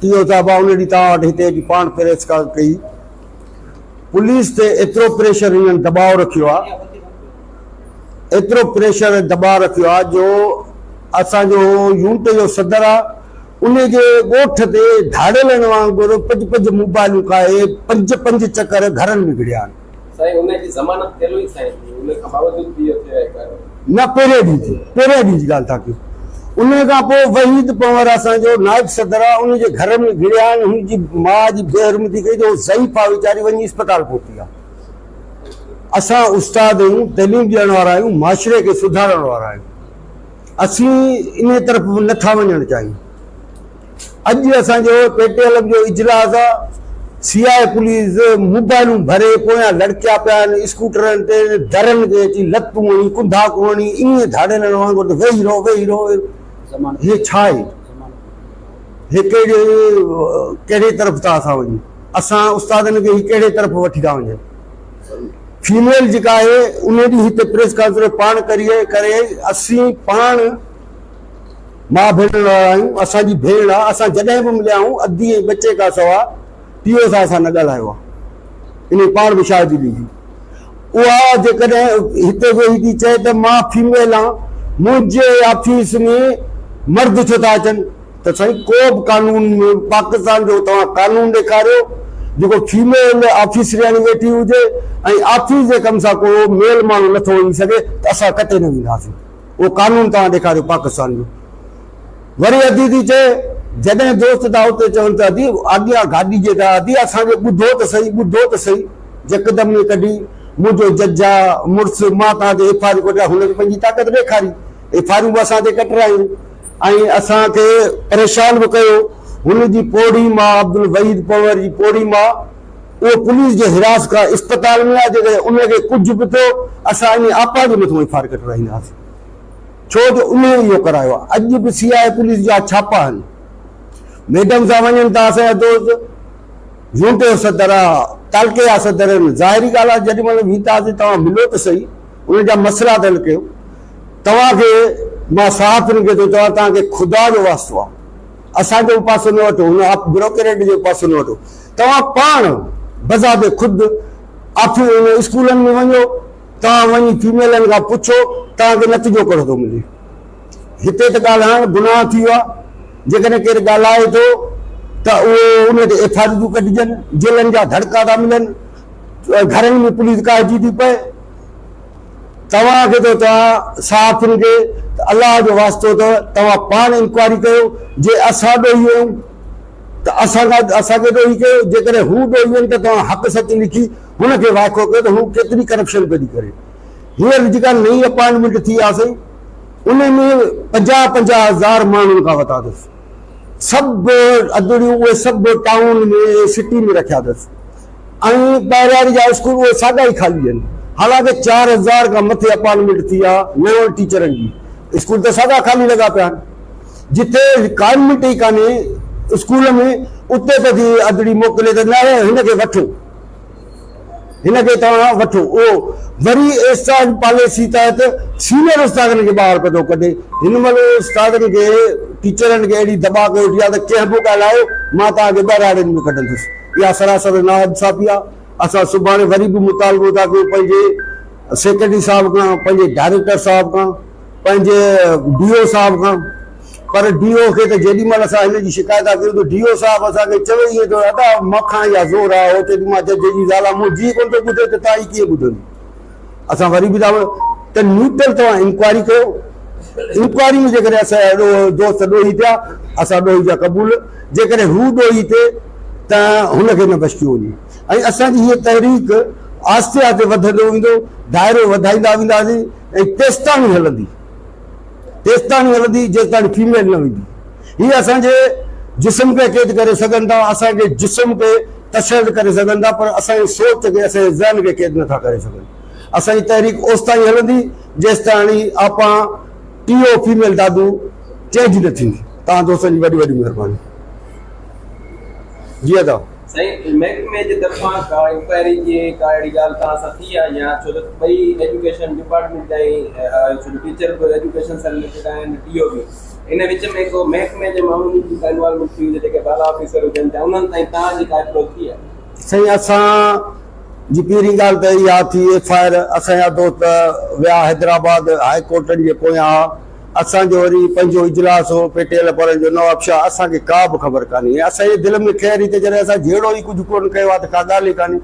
ٽي او صاحب آ ان ڏينهن توهان وٽ هتي اچي پاڻ پريس ڪال ڪئي. پوليس تي ايترو پريشر هنن دٻاء رکيو آ ايترو پريشر ۽ دٻاء رکيو آ جو اسان جو يونٽ جو صدر آ ان جي ڳوٺ تي ڌاڙيلن وانگر پنج پنج موبائلون ڪاهي پنج پنج چڪر گهرن ۾ گهڙيا آهن. سائين ان جي ضمانت ٿيل هئي سائين ان کان باوجود به اهو ٿيو آهي ڪارروائي. نه پهرين ڏينهن جي پهرين ڏينهن جي ڳالهه ٿا ڪيون ان کان پوء وحيد پنهور اسان جو نائب صدر آ ان جي گهر ۾ گهڙيا آهن هن جي ماء جي بي حرمتي ڪئي ته هو ضعيف آ ويچاري وڃي اسپتال پهتي آ اسان استاد آهيون تعليم ڏيڻ وارا آهيون معاشري کي سڌارڻ وارا آهيون اسين انهي طرف به نٿا وڃڻ چاهيون. اڄ اسان جو پي ٽي ايل جو اجلاس آ، سي آء پوليس موبائلون ڀري پويان لڙڪيا پيا آهن، اسڪوٽرن تي درن کي اچي لتون هڻي ڪنڌاڪون هڻي ائين ڌاڙيلن وانگر ته ويهي رهو ويهي رهو هي ڇا آهي؟ هي ڪهڙي ڪهڙي طرف ٿا اسان وڃون؟ اسان استادن کي هي ڪهڙي طرف وٺي ٿا وڃن؟ فيميل جيڪا آهي ان ڏينهن هتي پريس ڪانفرنس پاڻ ڪري ڪري اسين پاڻ ماء ڀيڻ وارا آهيون اسان جي ڀيڻ آ اسان جڏهن به مليا آهيون ادي ۽ ٻچي کان سوا پيء سان اسان نه ڳالهايو آ انهي پاڻ به شاهدي ڏيندي اها جيڪڏهن هتي ويهي ٿي چئي ته مان فيميل آن منهنجي آفيس ۾ مرد ڇو ٿا اچن ته سائين ڪو به قانون پاڪستان جو توهان قانون ڏيکاريو جيڪو فيميل آفيسرياڻي ويٺي هجي ۽ آفيس جي ڪم سان ڪو ميل ماڻهو نٿو وڃي سگهي ته اسان ڪٿي نه وينداسين اهو قانون توهان ڏيکاريو پاڪستان جو وري ادي ٿي چئي جڏهن دوست ٿا اتي چون ته ادي اڳيان گاڏي جي ٿا ادي اسان کي ٻڌو ته سهي ٻڌو ته سهي يڪدم ۾ ڪڍي منهنجو جج آ مڙس مان توهان تي ايف I R ڪٽرايان هن به پنهنجي طاقت ڏيکاري ايف آرون به اسان تي ڪٽرايون ۽ اسان کي پريشان به ڪيو. هن جي پوڙهي ماء عبدالوحيد پنهور جي پوڙهي ماء اهو پوليس جي حراست کان اسپتال ۾ آهي جيڪڏهن ان کي ڪجهه به ٿيو اسان انهي آپا جي مٿون ايف آر ڪٽرائينداسين ڇو جو انهي اهو ڪرايو آهي اڄ به سي آء پوليس جا ڇاپا آهن ميڊم سان وڃن ٿا اسان جا دوست يونٽ جو صدر آ تعلقي جا صدر آهن ظاهري ڳالهه آهي جيڏي مهل وينداسين توهان ملو ته سهي انهن جا مسئلا ته حل ڪيو توهان کي مان صحافين کي ٿو چوان توهان کي خدا جو واسطو آ اسان جو به پاسو نه وٺو هن بيوروڪريٽ جو به پاسو نه وٺو توهان پاڻ بذات خود آفيس اسڪولن ۾ وڃو توهان وڃي فيميلن کان پڇو توهان کي نتيجو ڪهڙو ٿو ملي هتي ته ڳالهائڻ گناهه ٿي ويو آ جيڪڏهن ڪير ڳالهائي ٿو ته اهو ان تي ايف I R ٿيون ڪڍجن جيلن جا ڌڙڪا ٿا ملن گهرن ۾ پوليس ڪاهجي ٿي پئي توهان کي ٿو چوان صحافين کي ته الله جو واسطو اٿو توهان پاڻ انڪوائري ڪيو جي اسان ڏوهي آهيون ته اسان کان اسان کي ڏوهي ڪيو جيڪڏهن هو ڏوهي آهن ته توهان حق سچ لکي هن کي وائکو ڪيو ته هو ڪيتري ڪرپشن پيو ٿي ڪري هينئر جيڪا نئين اپائنٽمينٽ ٿي آ سائين ان ۾ 50 50 هزار ماڻهن کان وتا اٿس سڀ ادڙيون اهي سڀ ٽائون ۾ سٽي ۾ رکيا اٿس ۽ ٻهراڙي جا اسڪول اهي ساڳا ئي خالي آهن حالانڪه 4000 کان مٿي اپائنٽمينٽ ٿي آ نون ٽيچرن جي اسڪول ته ساڳا خالي لڳا پيا آهن جتي رڪوائرمينٽ ئي ڪانهي اسڪول ۾ اتي ته ٿي ادڙي موڪلي ته نه هن کي وٺو هن کي توهان وٺو اهو وري ايسٽارڊ پاليسي تحت سينئر استادن کي ٻاهر پيو ٿو ڪڍي هن مهل استادن کي ٽيچرن کي اهڙي دٻا ڪيو ويٺي آ ته ڪنهن به ڳالهايو مان توهان کي ٻهراڙين ۾ ڪڍندس اها سراسر ناانصافي آ. اسان سڀاڻي وري به مطالبو ٿا ڪيون پنهنجي سيڪريٽري صاحب کان، پنهنجي ڊائريڪٽر صاحب کان، پنهنجي ڊي او صاحب کان پر ڊي او کي ته جيڏي مهل اسان هن جي شڪايت ٿا ڪيون ته ڊي او صاحب اسان کي چوي ائين ٿو ادا مون کان اها زور آ هو چئي ٿو مان جج جي زال آ مون جي ڪونه ٿو ٻڌي ته تان هي ڪيئن ٻڌندي. اسان وري به ٿا ته نيوٽرل توهان انڪوائري ڪيو انڪوائري ۾ جيڪڏهن اسان جا دوست ڏوهي ٿيا اسان ڏوهي جا قبول جيڪڏهن هو ڏوهي ٿئي ته هن کي نه بخشيو وڃي ۽ اسان جي هيء تحريڪ آهستي آهستي وڌندو ويندو دائرو وڌائيندا وينداسين ۽ تيستاڻي هلندي تيستاڻي هلندي جيستاڻي فيميل نه ويندي هي اسان جي جسم کي قيد ڪري سگهن ٿا، اسان جي جسم کي تشدد ڪري سگهن ٿا پر اسان جي سوچ کي اسان جي ذهن کي قيد نٿا ڪري سگهن. اسان جي تحريڪ اوستائين هلندي جيستاڻي آپان ٽي او فيميل دادو چينج نه ٿيندي. توهان دوستن جي وڏي وڏي مهرباني. جي ادا. سائين محڪمي جي طرفان ڪا انڪوائري جي ڪا اهڙي ڳالهه توهان سان ٿي آهي يا ڇو ته ٻئي ايجوڪيشن ڊپارٽمينٽ جا ئي ڇو جو ٽيچر به ايجوڪيشن سان رليٽيڊ آهن ٽي او به. ان وچ ۾ ڪو محڪمي جي ماڻهن جي ڪا انوالومينٽ ٿي هجي جيڪي بالا آفيسر هجن يا انهن تائين توهان جي ڪا اپروچ ٿي آهي؟ سائين اسان جي پهرين ڳالهه ته اها ٿي ايف I R اسان جا دوست ويا حيدرآباد هاء ڪورٽن جي پويان اسان جو وري پنهنجو اجلاس هو پيٽيل پرن جو نوابشاهه اسان کي ڪا به خبر ڪانهي اسان جي دل ۾ خير هئي ته جڏهن اسان جهيڙو ئي ڪجهه ڪونه ڪيو آهي ته ڪا ڳالهه ئي ڪانهي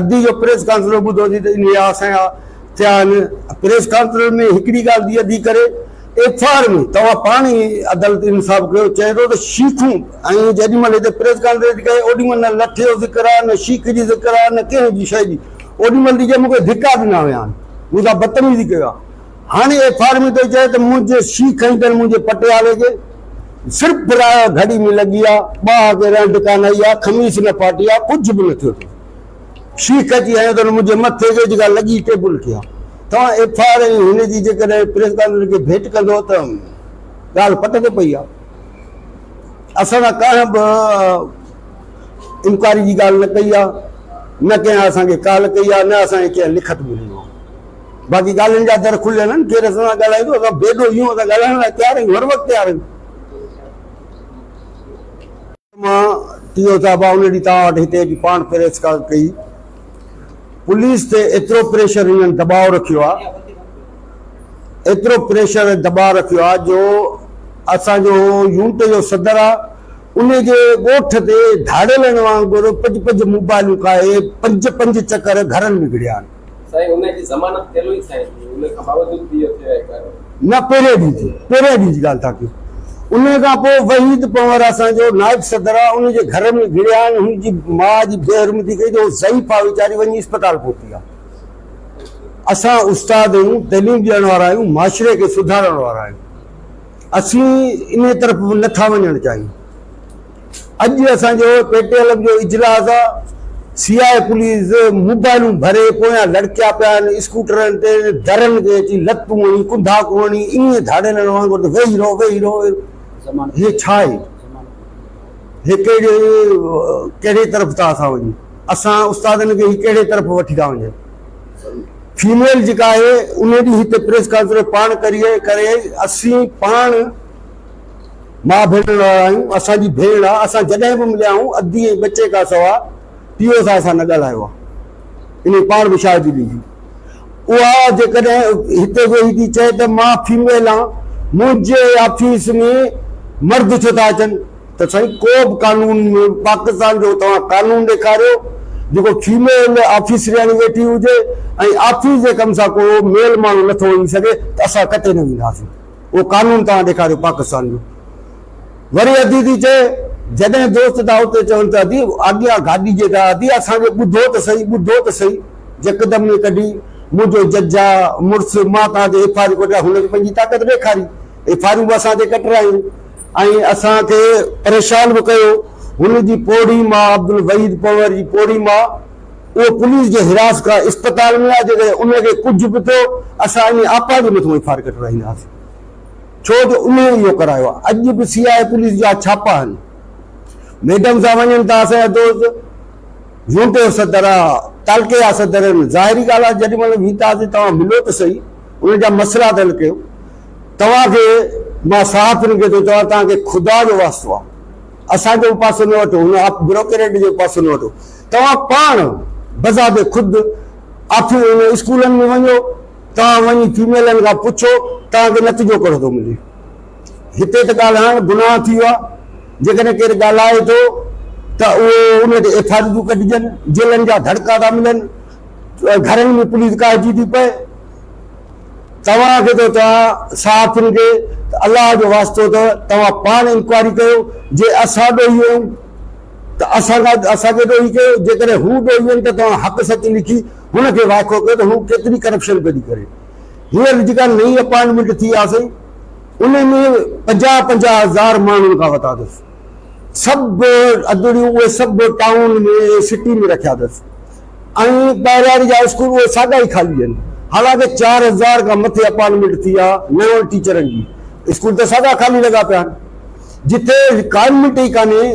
ادي جو پريس ڪانفرنس ٻڌوسين ته انهي اسان جا ٿيا آهن پريس ڪانفرنس ۾ هڪڙي ڳالهه ٿي ادي ڪري ايف I R ۾ توهان پاڻ ئي عدالت انصاف ڪيو چئي ٿو ته شيخون ۽ جيڏي مهل هتي پريس ڪانفرنس ڪئي اوڏي مهل نه لٺ جو ذڪر آهي نه شيخ جي ذڪر آهي نه ڪنهن جي شيء جي اوڏي مهل ٿي چئي مون کي ڌڪا ڏنا ويا آهن مون سان بدتميزي ڪيو آهي هاڻي ايف I R ۾ ٿو چئي ته منهنجي شيخ ۽ تن منهنجي پٽيالي کي صرف براء گهڙي ۾ لڳي آهي ٻاهه کي رنڊ ڪانه آئي آهي خميس نه ڦاٽي آهي ڪجهه به نه ٿيو اٿس شيخ اچي هنيو ته منهنجي مٿي کي جيڪا لڳي ٽيبل کي آ. توهان ايف I R ۽ هن جي جيڪڏهن پريس ڪانفرنس کي ڀيٽ ڪندو ته ڳالهه پٽ تي پئي آ. اسان سان ڪنهن به انڪوائري جي ڳالهه نه ڪئي آ، نه ڪنهن اسان کي ڪال ڪئي آ، نه اسان کي ڪنهن لکت به ڏنو آ. باقي ڳالهين جا در کليل آهن، ڪير اسان سان ڳالهائيندو اسان بي ڏوهي آهيون، اسان ڳالهائڻ لاء تيار آهيون، هر وقت تيار آهيون. مان ٽيو صاحب ان ڏينهن توهان وٽ هتي اچي پاڻ پريس ڪال ڪئي پوليس تي ايترو پريشر هنن دٻاء رکيو آ ايترو پريشر ۽ دٻاء رکيو آ جو اسان جو يونٽ جو صدر آ ان جي ڳوٺ تي ڌاڙيلن وانگر پنج پنج موبائلون کائي پنج پنج چڪر گهرن ۾ گهڙيا آهن. سائين ان جي ضمانت ٿيل هئي سائين ان کان باوجود به اهو ٿيو آهي ڪارروائي. نه پهرين ڏينهن ٿي پهرين ڏينهن جي ڳالهه ٿا ڪيون ان کان پوء وحيد پنهور اسان جو نائب صدر آ ان جي گهر ۾ گهڙيا آهن هن جي ماء جي بي حرمتي ڪئي ته هو ضعيف آ ويچاري وڃي اسپتال پهتي آ اسان استاد آهيون تعليم ڏيڻ وارا آهيون معاشري کي سڌارڻ وارا آهيون اسين انهي طرف به نٿا وڃڻ چاهيون اڄ اسان جو پي ٽي ايل ايم جو اجلاس آ، سي آء اي پوليس موبائلون ڀري پويان لڙڪيا پيا آهن، اسڪوٽرن تي درن کي اچي لتون هڻي ڪنڌاڪون هڻي ائين ڌاڙيلن وانگر ته ويهي رهو ويهي رهو هي ڇا آهي؟ هي ڪهڙي ڪهڙي طرف ٿا اسان وڃون؟ اسان استادن کي هي ڪهڙي طرف وٺي ٿا وڃن؟ فيميل جيڪا آهي ان ڏينهن هتي پريس ڪانفرنس پاڻ ڪري ڪري اسين پاڻ ماء ڀيڻ وارا آهيون، اسان جي ڀيڻ آ، اسان جڏهن به مليا آهيون ادي ۽ ٻچي کان سوا پيء سان اسان نه ڳالهايو آ، انهي پاڻ به شاهدي ڏيندي. اها جيڪڏهن هتي ويهي ٿي چئي ته مان فيميل آن، منهنجي آفيس ۾ مرد ڇو ٿا اچن ته سائين ڪو به قانون پاڪستان جو توهان قانون ڏيکاريو جيڪو فيميل آفيسرياڻي ويٺي هجي ۽ آفيس جي ڪم سان ڪو ميل ماڻهو نٿو وڃي سگهي ته اسان ڪٿي نه وينداسين. اهو قانون توهان ڏيکاريو پاڪستان جو. وري ادي ٿي چئي، جڏهن دوست ٿا اتي چون ته ادي اڳيان گاڏي جي ٿا ادي اسان کي ٻڌو ته سهي ٻڌو ته سهي يڪدم ۾ ڪڍي منهنجو جج آ مڙس مان توهان تي ايف I R ڪٽرايان هن به پنهنجي طاقت ڏيکاري ايف آرون به اسان تي ڪٽرايون ۽ اسان کي پريشان به ڪيو هن جي پوڙهي ماء عبدالوحيد پنهور جي پوڙهي ماء اهو پوليس جي حراست کان اسپتال ۾ آهي جيڪڏهن ان کي ڪجهه به ٿيو اسان انهي آپا جي مٿون ايف I R ڪٽرائينداسين ڇو جو انهي اهو ڪرايو آهي اڄ به سي آء اي پوليس جا ڇاپا آهن ميڊم سان وڃن ٿا اسان جا دوست يونٽ جو صدر آ تعلقي جا صدر آهن ظاهري ڳالهه آهي جيڏي مهل وينداسين توهان ملو ته سهي انهن جا مسئلا ته حل ڪيو توهان کي مان صحافين کي ٿو چوان توهان کي خدا جو واسطو آهي اسان جو به پاسو نه وٺو هن بيوروڪريٽ جو به پاسو نه وٺو توهان پاڻ بذات خود آفيس اسڪولن ۾ وڃو توهان وڃي فيميلن کان پڇو توهان کي نتيجو ڪهڙو ٿو ملي هتي ته ڳالهائڻ گناهه ٿي ويو آهي جيڪڏهن ڪير ڳالهائي ٿو ته اهو ان تي ايف I آرون ڪڍجن جيلن جا ڌڙڪا ٿا ملن گهرن ۾ پوليس ڪاهجي ٿي پئي توهان کي ٿو چوان صحافين کي ته الله جو واسطو اٿو توهان پاڻ انڪوائري ڪيو جي اسان ڏوهي آهيون ته اسان کان اسان کي ڏوهي ڪيو جيڪڏهن هو ڏوهي آهن ته توهان حق سچ لکي هن کي وائکو ڪيو ته هو ڪيتري ڪرپشن پئي ٿي ڪري هينئر جيڪا نئين اپائنٽمينٽ ٿي آهي سائين ان ۾ 50 50 هزار ماڻهن کان وتا اٿس سڀ ادڙيون اهي سڀ ٽائون ۾ سٽي ۾ رکيا اٿس ۽ ٻهراڙي جا اسڪول اهي ساڳا ئي خالي آهن حالانڪه 4000 کان مٿي اپائنٽمينٽ ٿي آهي نون ٽيچرن جي اسڪول ته ساڳا خالي لڳا پيا آهن جتي رڪوائرمينٽ ئي ڪانهي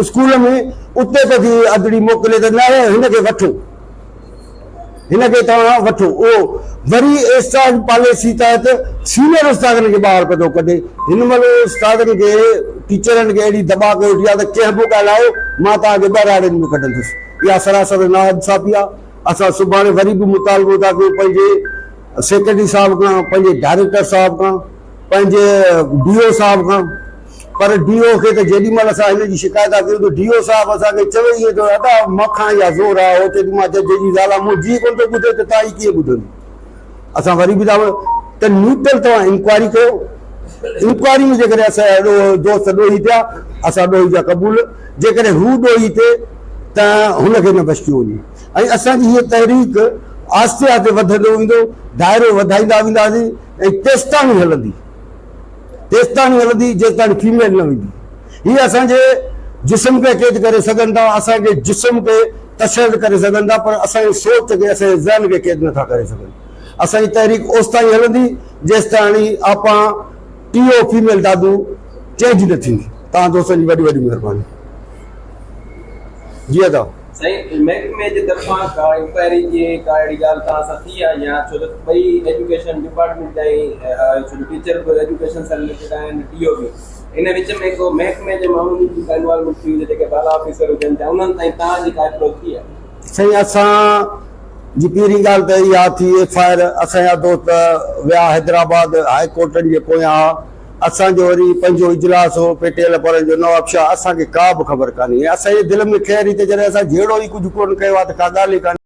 اسڪول ۾ اتي ته ٿي ادڙي موڪلي ته نه هن کي وٺو. هن کي توهان وٺو. اهو وري ايسٽارڊ پاليسي تحت سينئر استادن کي ٻاهر پيو ٿو ڪڍي. هن مهل استادن کي ٽيچرن کي اهڙي دٻاء ڪيو ويٺي آهي ته ڪنهن به ڳالهايو مان توهان کي ٻهراڙين ۾ ڪڍندس. اها سراسر ناانصافي آهي. اسان سڀاڻي وري به مطالبو ٿا ڪيون پنهنجي سيڪريٽري صاحب کان، پنهنجي ڊائريڪٽر صاحب کان، پنهنجي ڊي او صاحب کان. پر ڊي او کي ته جيڏي مهل اسان هن جي شڪايت ٿا ڪيون ته ڊي او صاحب اسان کي چوي ائين ٿو ادا مون کان اها زور آهي هو چئي ٿو مان جج جي زال آهيان منهنجي ئي ڪونه ٿو ٻڌي ته توهان جي ڪيئن ٻڌندو اسان وري به ٿا ته نيوٽرل توهان انڪوائري ڪيو انڪوائري ۾ جيڪڏهن اسان جا دوست ڏوهي ٿيا اسان ڏوهي جا قبول جيڪڏهن هو ڏوهي ٿئي ته هن کي نه بخشيو وڃي ۽ اسان جي هيء تحريڪ آهستي آهستي وڌندو ويندو دائرو وڌائيندا وينداسين ۽ تيستاڻي هلندي تيستاڻي هلندي جيستاڻي فيميل نه ويندي. هي اسان جي جسم کي قيد ڪري سگهن ٿا، اسان جي جسم کي تشدد ڪري سگهن ٿا پر اسان جي سوچ کي اسان جي ذهن کي قيد نٿا ڪري سگهن. اسان جي تحريڪ اوستائين هلندي جيستاڻي آپان T O female Dadu change نه ٿيندي. توهان دوستن جي وڏي وڏي مهرباني. جي ادا. سائين محڪمي جي طرفان ڪا انڪوائري جي ڪا اهڙي ڳالهه توهان سان ٿي آهي يا ڇو ته ٻئي ايجوڪيشن ڊپارٽمينٽ جا ئي آهيو ڇو جو ٽيچر به ايجوڪيشن سان رليٽيڊ آهن ڊي او به ان وچ ۾ ڪو محڪمي جي ماڻهن جي ڪا انوالومينٽ ٿي هجي جيڪي بالا آفيسر هجن يا انهن تائين توهان جي ڪا اپروچ ٿي آهي. سائين اسان جي پهرين ڳالهه ته اها ٿي ايف I R اسان جا دوست ويا حيدرآباد هائي ڪورٽن جي پويان اسان جو وري پنهنجو اجلاس هو پيٽيل پرن جو نوابشاهه اسان کي ڪا به خبر ڪانهي ۽ اسان جي دل ۾ خير هئي ته جڏهن اسان جهيڙو ئي ڪجهه ڪونه ڪيو آهي ته ڪا ڳالهه ئي ڪانهي.